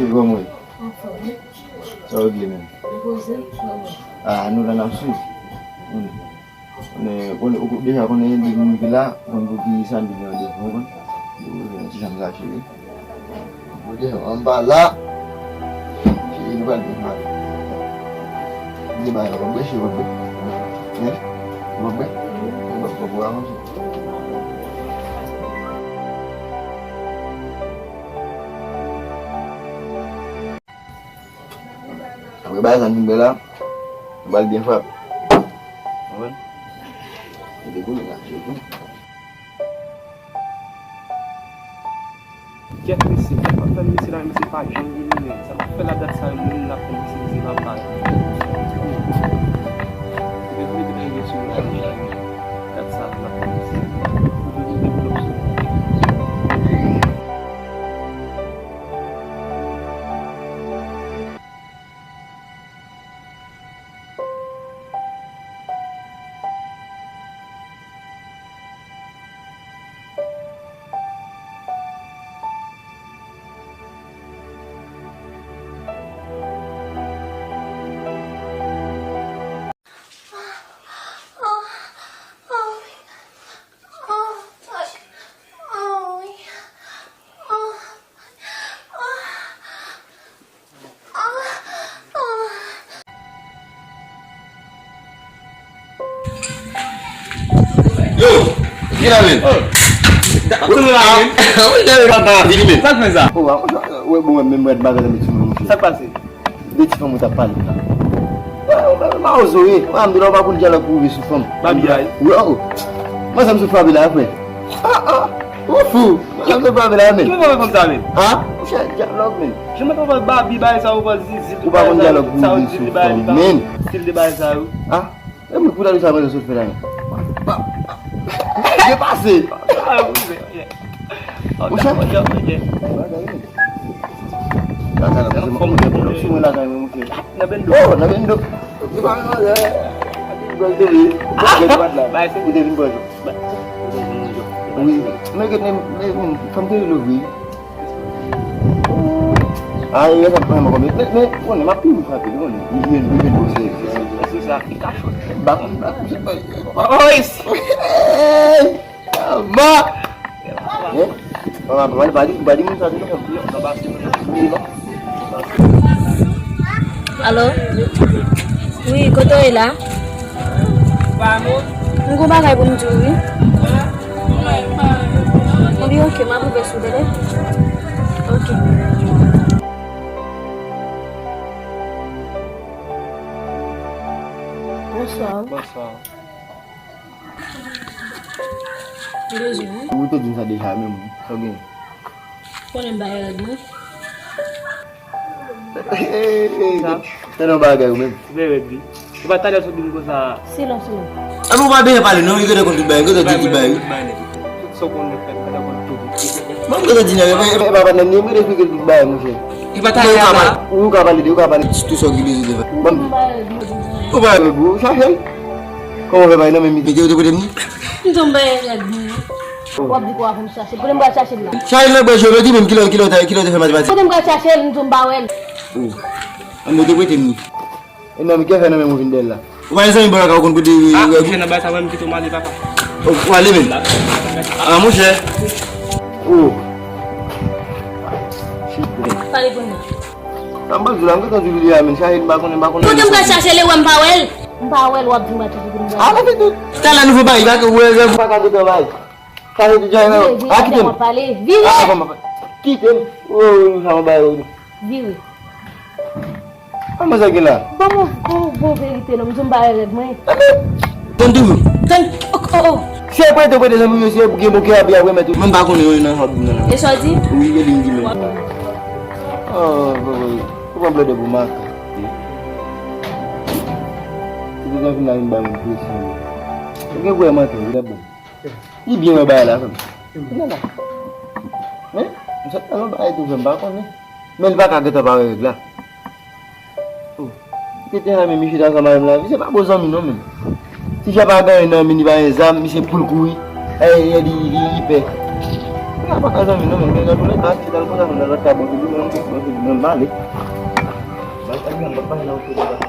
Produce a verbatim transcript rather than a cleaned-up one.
Kòman w ye? Anfòm, wi. Sa w gen menm? Repoze, kòman? Ah, nou la n ap swiv. Hmm. Konnen, konnen, ou deja konnen depi m rive la, ou konn pou ki sa m vin randevou, ou konn. Depi ou jwenn ti janm sa cheri. Ou deja anba la. Cheri, nou pral byen pale. Gen bagay la, w ap bwè, cheri, w ap bwè. Hein? W ap bwè? W ap bwè pou avanse. Apre bagay sa n fin fè la, nou pral byen frape. Konprann? Mete boul la, mete boul. Kèt mesye, sa k ap fè mesye la, mesye pa janm vini menm. Sa k ap fè la dat sa yo, moun la fè mesye, mesye pa pale. Ou bezwen mete danje sou moun la, dat sa yo, la fè mesye. Ou bezwen mete boul sou moun. Yo, ki la menm? Ap tourne la menm. Wi, gade papa, vini menm. Sa k fè sa? O, a, wè, bon, menm mwen, bagay la, met sou mwen, mesye. Sa k pase? De ti fanm ou t ap pale la. Wè, wè, mawozo, wi. Wè, m di la, ou pa konn dyalòg pou ouvri sou fanm. Babi a, wi. Wè, o. Mwen, sa m sou frape la, frè. Ah, ah. Ou fou. Mwen, sa m sou frape la, menm. Ki mwen fè fanm sa, menm? Ah? Monchè, dyalòg, menm. Jan mwen t ap fè babi bagay sa yo, fò zizi, tout bagay sa yo, tout sa yo di li bagay li pa. Stil de bagay sa yo. Ah? E mwen, kou tande sa mwen sot fè la, menm. Depase. Monchè. Bagay, menm. Lakay la, monchè, mwen, mwen, mwen, sou mwen lakay mwen, monchè. Nan bendo. Oh, nan bendo. Li pa nan, eh, bendo, wi. Bendo, bat la. Ou te vin pran jou. Wi. Men, men, men, men, fanm te rele, wi. A, e sa pran mwen konbyen. Men, men, konnen, m ap toujou frape, konnen. Li vin, li vin pou se. Se sa, li kachòt. Ba, ba, ba. Oy! Hey! Ama! Eh? Mama, pa di, pa di moun sa, di nou. Alo? Wi, kote w ye la? M gon bagay pou m di w, wi. Ebyen, oke, m ap rive sou w, tande? Oke. Bonswa. Bonswa. Ou te di m sa deja, menm, sa w gen? Konnen m bay règ mwen. Sa? Tande yon bagay ou menm. Veye règ li. Ou pa talè sot di m konsa. Silans ou. Epi ou pa bezwen pale non, li gentan konn tout bagay, li gentan di tout bagay, wi. Tout sa w konn fè, li gentan konn tout. Mwen m gentan di nèg, e, e, e pa patnè m li, m gentan esplike l tout bagay, monchè. Li pa talè a la. Ou ka pale de, ou ka pale de tout sa w gen bezwen de fè. Bon. Ou pa règ ou, chache l. Kòman w fè bay nan men m? Mete ou te pote m ni? M tonbe règ mwen. W ap di kwa pou m chache l. Kote m pral chache l la? Chache l nan bwè jewoloji menm, kilè, kilè w te, kilè w te fè matematik? Kote m pral chache l, m tonbe wè l. Oh. An mwen te prete m ni. E nan men, ki fè nan men mwen vin dèyè l la? Ou pa gen zanmi bò lakay ou konn pote règ ou? Ah, monchè, nan bagay sa, mwen m kite w m ale, papa. Oh, ou ale menm? Ah, monchè. Oh. Shit, bro. Pale pou mwen. Sa m pral di w la, m gentan di w li a, men chache l, m pa konnen, m pa konnen. Kote m pral chache l, e wè m pa wè l? M pa wè l, w ap di m pa chache pou m wè l. Ah, men se tout. Talè nou fè bay, pa ke wè, wè, pa ka gentan bay. Sa se tout jan, non. Vire, vire, a, kite m. Wap pale. Vire. Ah, bon, bon, kite m. Oh, sa m bay, oh. Vire. Kòman sa gen la? Ban m yon bon, bon verite non, m di w m pa wè règ mwen. Tann toujou. Tann, oh, oh, oh. Se prete, prete zanmi m yo, se gen bon kè a byen remèt ou. Mwen m pa konnen yon nan hòb nan. E sa w di? Wi, e li m di menm. Oh, bon, bon. Ou pran plede pou mak. Se te jan fin la vin bay moun presyon. Ou gen vrèman tò, wi, dapre. Li byen wè bagay la, frè m. Kounye a la. Hein? M sot nan yon bagay tou, frè m, pa konnen. Men li pa ka gentan pa wè règ la. Oh. Li te renmen misye ta ansanm avè m la. Misye pa bon zanmi non, menm. Ti Jè pa gen anyen nan men li, pa gen zam, misye pou l kouri. Eh, eh, li, li, li pè. Mwen pa ka zanmi non, men gen jan tou lè ta ti dal konsa, mwen nan lòt ka bon, mwen bon, mwen bon, mwen male. Mwen pa gen, mwen pa gen nan oto la.